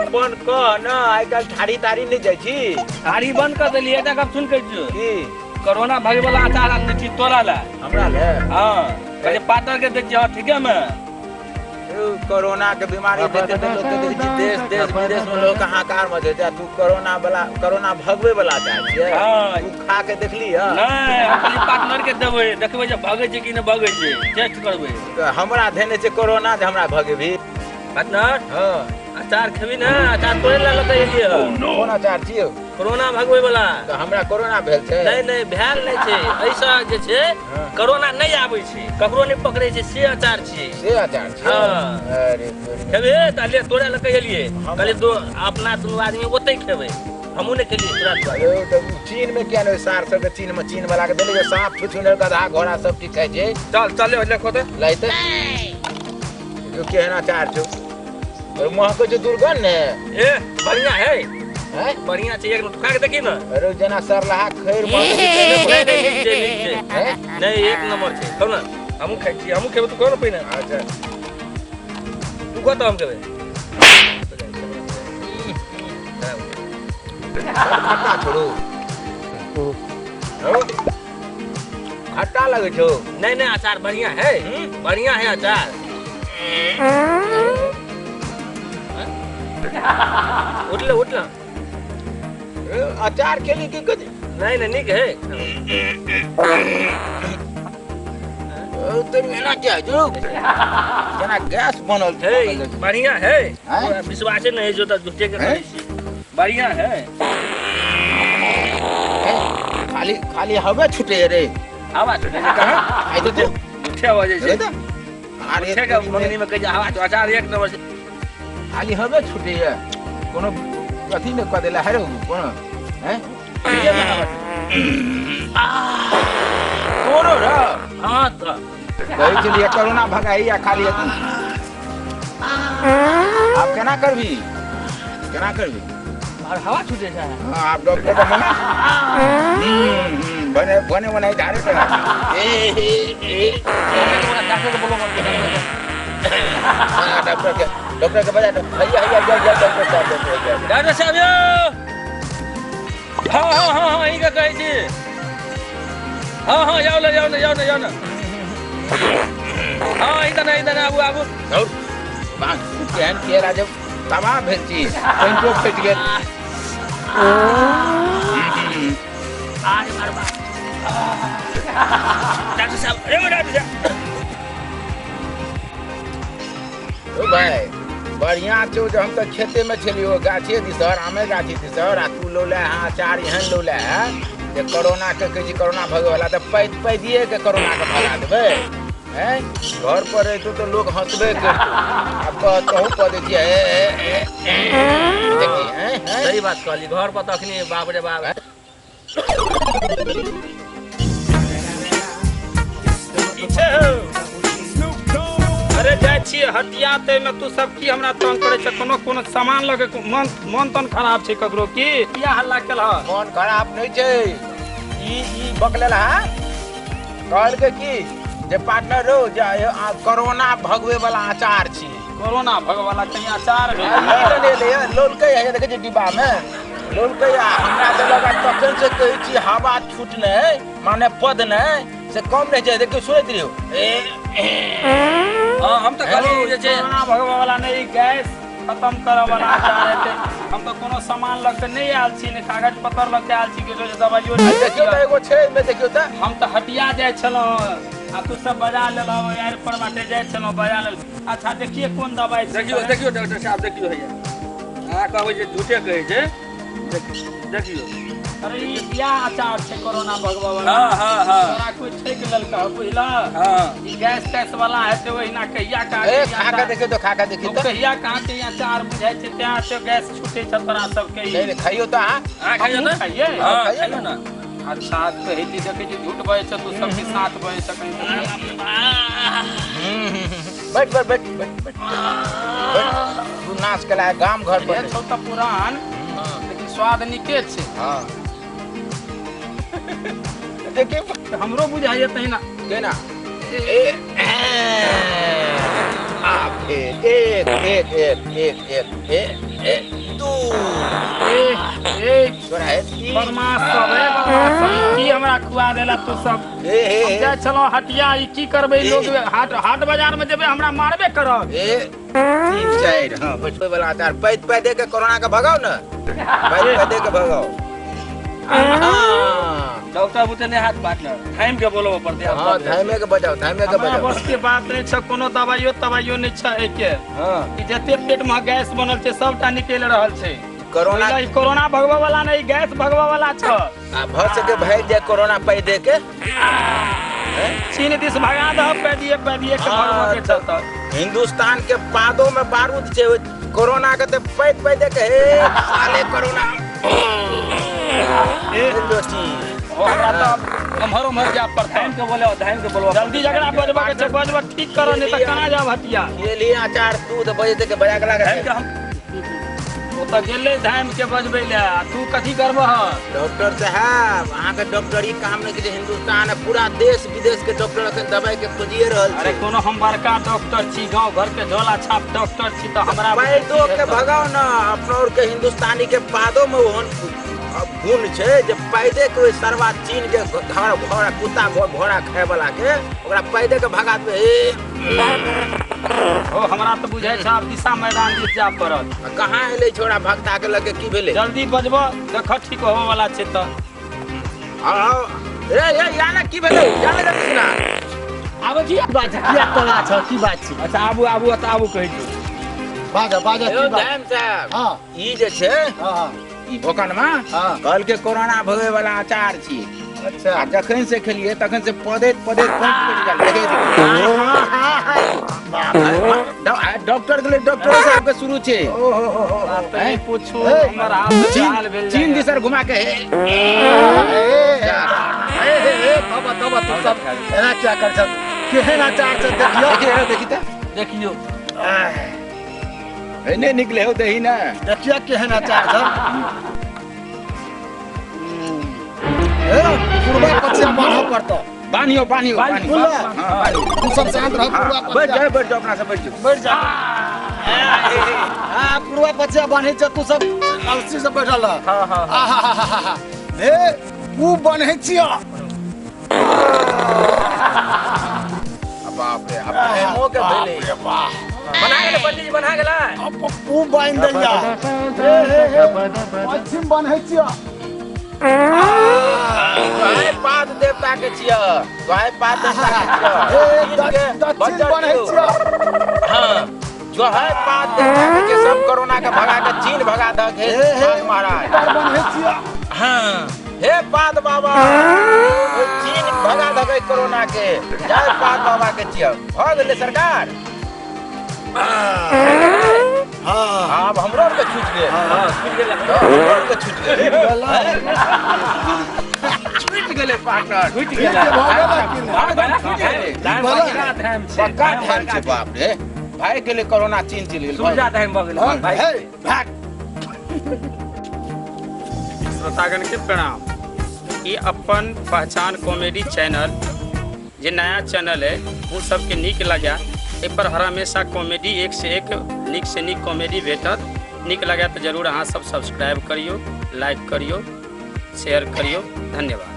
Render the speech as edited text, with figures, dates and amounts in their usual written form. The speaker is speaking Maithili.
अपन कह न, आइ काल्हि थारी तारी नहि जाइ छी? थारी बंद कऽ देलियै। एकटा गप सुन, कहै छियौ। की? कोरोना भगे वाला अचार आनने छी तोरा लए। हमरा ले? हँ, कहलियै पातर के दै छियै। हँ, ठीके मे। यौ, कोरोना के बीमारी देखते तऽ लोक के देखै छी देश देश विदेश में लोक हाहाकार मचै छै, आ तू कोरोना वाला, कोरोना भगबै वाला चाहै छियै? हँ। तू खा के देखली हँ? नहि, हम कहलियै पार्टनर के देबै, देखबै जे भगै छै कि नहि भगै छै, टेस्ट करबै। तऽ हमरा धेने छै कोरोना जे हमरा भगेबी? पार्टनर। हँ। अचार खेबी ने? अचार तोरे लए लऽ के एलियै हँ। कोन अचार छियौ? कोरोना भगबै वाला। तऽ हमरा कोरोना भेल छै? नहि नहि, भेल नहि छै। एहिसँ जे छै कोरोना नहि आबै छै, ककरो नहि पकड़ै छै, से अचार छियै। से अचार छियौ? हँ। अरे तोरी। खेबे तऽ ले, तोरे लऽ के एलियै। कहलियै दो अपना दुनू आदमी ओतहि खेबै। हमहूँ नहि खेलियै तोरा दुआरे। यौ, तऽ उ चीन में किया नहि सार सबके चीन में चीन वाला के देले साँप, छुछुनर, गधा, घोड़ा सब चीज खाइ छै। चल चल, देखो तऽ। लाइते जो केहन अचार छौ, महकै छौ दुर्गंध ने। ए, बढ़िया है। हैं? बढ़िया छै, एक खा के देखी ने। अरे, जेना सरलाहा खैर महकै छै। नहि नहि, नीक छै, नीक छै। हैं? नहि, एक नंबर छै। खाउ ने, हमहूँ खाइ छी, हमहूँ खेबै। तू खाउ ने पहिने। अच्छा। तू कह तऽ हम खेबै। बड खट्टा छोड़ू हौ, खट्टा लगै छौ। नहीं नहीं, अचार बढ़िया है, बढ़िया है अचार। उठले उठले। ए, अचार खेली की कथी? नहीं नहीं, नीक है। ओ, तोरी एना किया छौ? जेना गैस बनल छै। है, बढ़िया है। हैं? विश्वास नहीं जो तो झूठे के हैं? करै छी। बढ़िया है। हैं? खाली खाली हवे छूटे रे। हवा छूटे छै कहाँ? आइ तऽ तू झूठे बजै छै। रे तऽ। अरे, झूठे के मंगनी में कहै छै हवा छूटे। अचार एक नंबर छै। खाली हवे छूटे ये, कोनो अथी नहि कऽ देला है रे कोनो हैं? ठीके में हवा छूटे। तोरो र। हाँ तऽ। कहै छलियै कोरोना भगाई आ खाली अथी। आब केना करबी, केना करबी? और हवा छूटे छै। हाँ, आप डॉक्टर के मना बने बने बनाई धारे पे ए ए ए। डॉक्टर के बोलो। हाँ, डॉक्टर के बजा दो। हैया हैया, जा जा, डॉक्टर साहब, डॉक्टर हैया। डॉक्टर साहब यौ, हाँ हाँ हाँ हाँ, अहीं के कहै छी। हाँ हाँ, जाउ ने, जाउ ने, जाउ ने, जाउ ने। हाँ, इधर ने, इधर ने, आबू आबू। और बात केहन केरा जब तबाह भेल छी, पेंटो फटि गेल। आरे मारबा, डॉक्टर साहब, अरे डॉक्टर साहब। ओ भाई, बढ़िया छौ जे हम तऽ खेते में छलियो, गाछे दिसर, आमे गाछी दिसर, आ तू लौले हाँ अचार एहन लौले है जे कोरोना के कहै छी कोरोना भगे वाला, तऽ पैद पैदिए के कोरोना के भगा देबै। हैं, घर पर रहितो तऽ लोग हंसबे करतो। आब कह कहूँ कह दै छियै। ए, ए, ए, ए, देखी, हैं, हैं? सही बात कहली। घर पर तऽ अखनी बाप रे बाप। की छै हौ? अरे, जाइ छियै हटिया, ताहिमे तू सब की हमरा तंग करै छै? कोनो कोनो सामान लऽ के मन मन तन खराब छै ककरो की? किया हल्ला केलह? मन खराब नहि छै। ई ई बकलेल हा कहलकै की जे पार्टनर रौ, जे कोरोना भगवे वाला अचार छी। कोरोना भगवाला कहीं अचार भेल? लोलकै है, देखै छी डिब्बा मे लोलकै। आ हमरा देलक, आ तखन से कहै छी हवा छूटने माने पद ने से कम नहि छै। देखियौ, सुनैत रहियौ ए। हाँ, हम तऽ कहलियै जे छै कोरोना भगवाला नहि, ई गैस खत्म करऽ वाला अचार हेतै। हम तऽ कोनो सामान लऽ के नहि आयल छी, ने कागज पत्तर लऽ के आयल छी कि जे दबाइयो आ देखियौ तऽ एगो छै एहिमे, देखियौ तऽ। हम तऽ हटिया जाइ छलहुँ आ तू सब बजा लेलह। यार पर बाटे जाइ छलहुँ, बजा लेल। अच्छा, देखिए कोन दबाइ छै। देखियौ, देखियौ डॉक्टर साहब, देखियौ हैया, अहाँ कहबै जे झूठे कहै छै। देखियौ, देखियौ। अरे, ई बियाह अचार छै कोरोना भगवा वाला। हाँ हाँ हाँ तोरा कोई ठकि लेलकऽ हौ, बुझलह? हाँ। ई गैस तैस वाला हेतै। ओहिना कहिया का ए, खा के देखियौ तऽ, खा के देखियौ तऽ। कहिया कहाँ के अचार बुझाइ छै, तें से गैस छूटे छै तोरा सबके ई। नहि नहि, खइयौ तऽ अहाँ। अहाँ खाइयौ ने। हमहूँ खाइयै। हाँ। खाइयौ। खाइयौ ने। अच्छा, कहै छी, देखै छी झूठ बजै छै तू सबके साथ बजै छै कहीं तऽ। बैठ बैठ बैठ बैठ बैठ बैठ। तू नाच केला गाम घर पर। छौ तऽ पुरान, लेकिन स्वाद नीके छै। हाँ, देखिए। तऽ हमरो बुझाइए तहिना। केना ए आ फेर एक एक एक एक एक ए ए दू ए ए तोरा हे तीन बदमाश सब ए बदमाश सब ई की हमरा खुआ देला तू सब ए हे हम जाइ छलहुँ हटिया ई की करबै ए। लोग हाट हाट बाजार में जेबै हमरा मारबे करत ए तीन चारि हाँ बैठबै वाला अचार पैद पैदे के कोरोना के भगाओ ने पैद पैदे के भगाओ हाँ डॉक्टर बुते नहीं हाथ पार्टनर थाम के बोलबो पड़ते हाँ धाइमे के बजाओ धाइमे के हमरा बजाओ बस के बात नहीं छै कोनो दवाइयो तवाइयो नहीं छै एहिके हाँ ई जते पेट में गैस बनल छै सबटा निकलि रहल छै कोरोना ई कोरोना भगवा वाला नहीं गैस भगवा वाला छ आ भर सके भाग जाए कोरोना पै दे के चीन दिस भगा दह पैदिए पैदिए के हाँ, भगवा के छ तऽ हिंदुस्तान के पादों में बारूद छै ओहि कोरोना के ते पै पै दे के हे साले कोरोना ए लोची ओ हमरा तऽ एम्हर उम्हर जाय पड़तै धाम के बोले धाम के बोलबो जल्दी झगड़ा बजबा के छै बजबा ठीक कर नहीं तऽ कहाँ जाब हटिया ये लिए अचार दूध बजे दे के बजा के लागे धाम के हम ओ तऽ गेलै धाम के बजबै लए आ तू कथी करबह डॉक्टर साहब अहाँ के डॉक्टरी काम नहीं के हिंदुस्तान आ पूरा देश विदेश के डॉक्टर अखन दवाई के खोजिए रहल अरे छै कोनो हम बड़का डॉक्टर छी गाँव घर के झोला छाप डॉक्टर छी तऽ हमरा पैदो के भगाओ ना अपना और के हिंदुस्तानी के पादो में ओहन गुण छै जे पैदे के ओहि सरवा चीन के घर घोड़ा कुत्ता घोड़ा खाय वाला के ओकरा पैदे के भगा देबै हे ओ हमरा तऽ बुझाइ छै आब दिशा मैदान दिस जाय पड़त आ कहाँ एलै छोड़ा भगता के लगे की भेलै जल्दी बजबह देख ठीक होबऽ वाला छै तऽ आओ ए ए या ना की भेलै जा ना जल्दी सुना आबै छी बात छै किया तला छ की बात छै अच्छा आबू आबू तऽ आबू कहै छी बाजा बाजा यौ की बात दाम साहब हाँ ई जे छै हाँ हाँ ई भोकनमा हाँ। कहलकै कोरोना भगै वाला अचार छी अच्छा आ जखन से खेलिए तखन से पदैत पदैत पहुँच पहुँच गेल देखै डॉक्टर गेलै डॉक्टर साहब के शुरू छै ओ हो हो हो बात तऽ नहि पूछू ए, हमर हाल चीन हाल भेल चीन जाइए। दिसर घुमा के हे ए ए ए ए तब तब तू सब एना क्या कर छ केहन अचार छ देखियो देखी देखी तऽ देखियो एने निकले हो दही ना देखियो केहन अचार छ ए पूर्वा पछिया बान्हऽ पड़तौ बान्हियो बान्हियो बान्हियो बुझला? हाँ, बान्हियो। तू सब शांत रह पूर्वा हाँ, बैठ पछिया जाओ बैठ जाओ अपना सब बैठ जाओ बैठ जा हाँ पूर्वा पछिया बान्है छ तू सब अलसी से बैठल रह हाँ हाँ आहाहाहा। हे ऊ बन्है छियौ आ बाप रे अब प्रेमो के भेलै बना गेलै पंडीजी बना गेलै ऊ बान्हि देलिया हे हे हे पश्चिम बन्है छियौ तोहे पाद देवता के छिय तोहे पाद देवता के हे छिय चीन के दक्षिण बच्चर बन्है छियौ। छियौ हाँ जो है पाद देवता के छियौ, सब कोरोना के भगा के चीन भगा दक हे हे हे पाद महाराज उत्तर बन्है छियौ हाँ हे पाद बाबा ओहि चीन भगा दक कोरोना के जय पाद बाबा के छियौ भऽ गेलै सरकार हाँ आब हमरो आरके छूटि गेल हाँ छूटि गेलै हमरो आरके छूटि गेल छूटि गेलै पार्टनर छूटि ठीक गेलै छै भऽ गेलै कि नहि? भाग छूटि गेलै धाम भला। बड़का धाम छै पक्का धाम छै बाप रे भागि गेलै कोरोना चीन चलि गेल सुरजा धाम भऽ गेलै हाँ, भाई हे भाग श्रोतागण के प्रणाम ई अपन पहचान कॉमेडी चैनल जे नया चैनल है ओ सबके नीक लगा एहि पर हर हमेशा कॉमेडी एक से एक नीक से नीक कॉमेडी भेटत। नीक लगा तऽ जरूर अहाँ सब सब्सक्राइब करियौ, लाइक करियौ, शेयर करियौ। धन्यवाद।